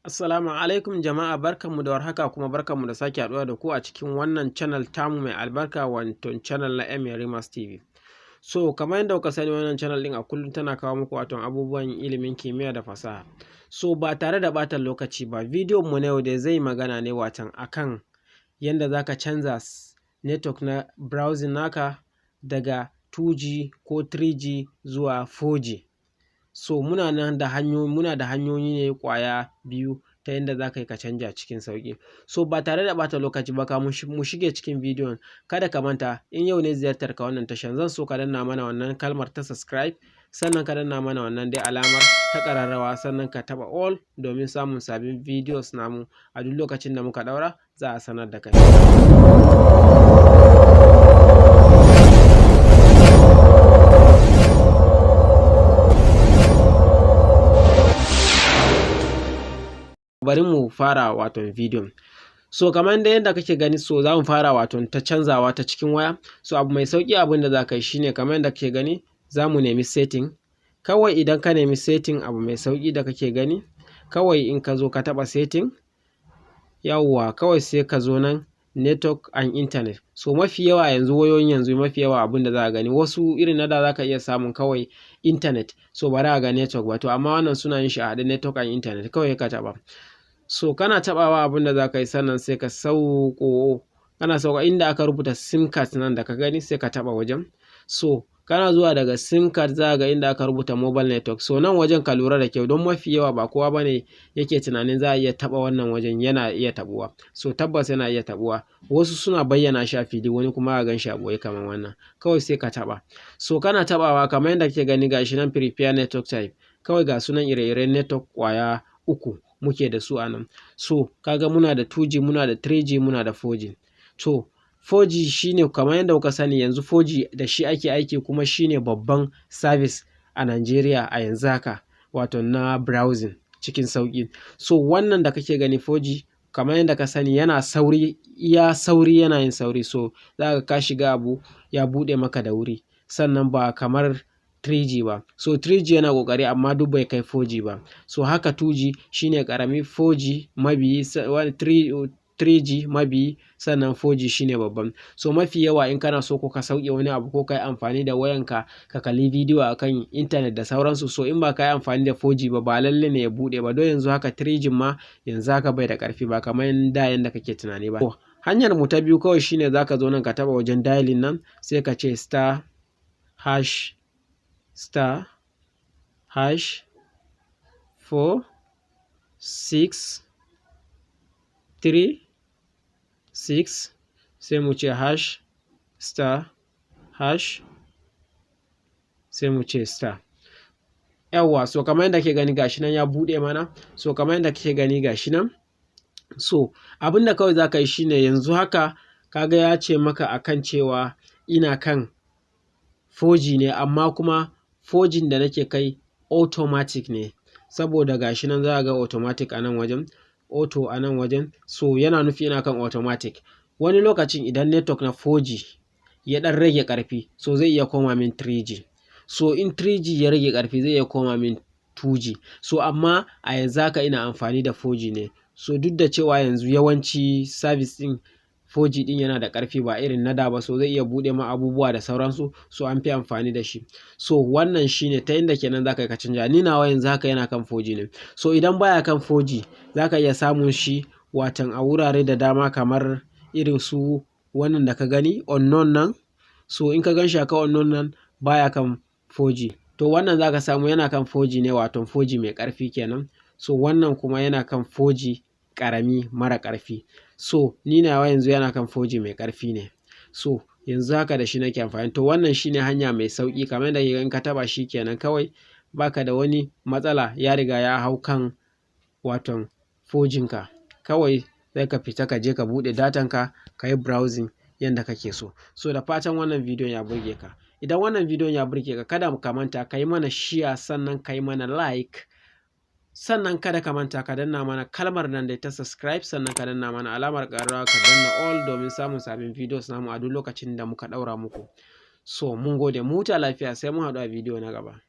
Assalamu alaikum jama'a, barkanmu da warhaka, kuma barkanmu da sake haɗuwa da ku a cikin wannan channel tamu mai albarka, wato channel na M Yarimas TV. So kamar yadda kuka sani, wannan channel ɗin a kullum tana kawo muku wato abubuwan ilimin kimiyya da fasaha. So ba tare da ɓata lokaci ba, bidiyon mu na yau dai zai magana ne watan akan yanda zaka canza network na browsing naka daga 2G ko 3G zuwa 4G. So muna nan da hanyoyi, muna da hanyoyi ne ƙwaya biyu ta yanda za ka yi ka canja cikin sauƙi. So ba tare da ɓata lokaci ba, kamun mu shige cikin bidiyon, kada ka manta, in yau ne ziyartar ka wannan tashan, zan so ka danna mana wannan kalmar ta subscribe, sannan ka danna mana wannan dai alamar ta ƙararrawa, sannan ka taɓa all domin samun sabbin videos namu. A duk lokacin da muka ɗaura, za a sanar da kai. Bari mu fara wato bidiyon. So kamar dai yadda kake gani, so za mu fara wato ta canzawa ta cikin waya. So abu mai sauƙi, abin da za ka yi shine, kamar yadda kake gani, za mu nemi setting. Kawai idan ka nemi setting, abu mai sauƙi da kake gani, kawai in ka zo ka taɓa setting, yawwa, kawai sai ka zo nan network and internet. So mafi yawa yanzu, wayoyin yanzu, mafi yawa abin da za ka gani, wasu irin na da za ka iya samun kawai internet, so ba za ka ga network ba. To amma wannan suna yin shi a haɗe, network and internet, kawai ka taɓa. So kana taɓawa, abin da za ka yi, sannan sai ka sauko. Kana sauka, inda aka rubuta SIM card nan da ka gani, sai ka taɓa wajen. So kana zuwa daga SIM card, za ga inda aka rubuta mobile network. So nan wajen ka lura da kyau, don mafi yawa ba kowa bane yake tunanin za a iya taɓa wannan wajen. Yana iya taɓuwa. So tabbas yana iya taɓuwa. Wasu suna bayyana shi a fili, wani kuma a gan shi a ɓoye kamar wannan. Kawai sai ka taɓa. So kana taɓawa, kamar yadda kake gani, gashi nan prepare network type. Kawai ga sunan ire-iren network ƙwaya uku muke da su a nan. So kaga muna da 2G, muna da 3G, muna da 4G. To 4G shine, kamar yadda kuka sani, yanzu 4G da shi ake aiki, kuma shine babban service a Najeriya a yanzu haka, wato na browsing cikin sauƙi. So wannan da kake gani 4G, kamar yadda ka sani, yana sauri, iya sauri, yana yin sauri. So za ka shiga abu ya buɗe maka da wuri. Sannan ba kamar 3G ba. So 3G yana ƙoƙari, amma duk bai kai 4G ba. So haka 2G shine ƙarami, 4G mabiyi, 3G mabiyi, sannan 4G shine babban. So mafi yawa in kana so ko ka sauke wani abu ko ka yi amfani da wayanka ka kalli bidiyo a kan intanet da sauransu, so in ba ka yi amfani da 4G ba, ba lalle ne ya buɗe ba. Don yanzu haka 3G ma yanzu haka bai da ƙarfi, ba kamar da yanda kake tunani ba. Hanyar mu ta biyu kawai shine za ka zo nan ka taɓa wajen dialing nan, sai ka ce *#*#4636, sai mu ce #*#, sai mu ce star. Yawwa, so kamar yadda kake gani, gashi nan ya buɗe mana. So kamar yadda kake gani, gashi nan. So abin da kawai za ka yi shine, yanzu haka kaga ya ce maka akan cewa ina kan 4G ne, amma kuma 4G da nake kai automatic ne. Saboda gashi nan za ka ga automatic a nan wajen, auto a nan wajen. So yana nufi ina kan automatic. Wani lokacin idan network na 4G ya ɗan rage ƙarfi, so zai iya koma min 3G. So in 3G ya rage ƙarfi, zai iya koma min 2G. So amma a yanzu haka ina amfani da 4G ne. So duk da cewa yanzu yawanci service ɗin 4G ɗin yana da ƙarfi, ba irin na da ba, so zai iya buɗe ma abubuwa da sauransu, so an fi amfani da shi. So wannan shine ta inda kenan za ka yi ka canja. Ni nawa yanzu haka yana kan 4G ne. So idan baya kan 4G, za ka iya samun shi watan a wurare da dama, kamar irin su wannan da ka gani unknown nan. So in ka gan shi akan unknown nan, baya kan 4G. To wannan za ka samu yana kan 4G ne, wato 4G mai ƙarfi kenan. So wannan kuma yana kan 4G ƙarami mara ƙarfi. So ni nawa yanzu yana kan 4G mai ƙarfi ne. So yanzu haka da shi nake amfani. To wannan shine hanya mai sauƙi. Kamar yadda in ka taɓa shi kenan, kawai baka da wani matsala, ya riga ya hau kan waton 4G ka. Kawai sai ka fita ka je ka buɗe datan ka, ka yi browsing yanda kake so. So da fatan wannan bidiyon ya burge ka. Idan wannan bidiyon ya burge ka, kada ka manta ka yi mana share, sannan ka yi mana like. Sannan kada ka manta ka danna mana kalmar nan da ta subscribe, sannan ka danna mana alamar ƙararrawa, ka danna all domin samun sabbin videos namu a duk lokacin da muka ɗaura muku. So mun gode, mu huta lafiya, sai mun haɗu a bidiyo na gaba.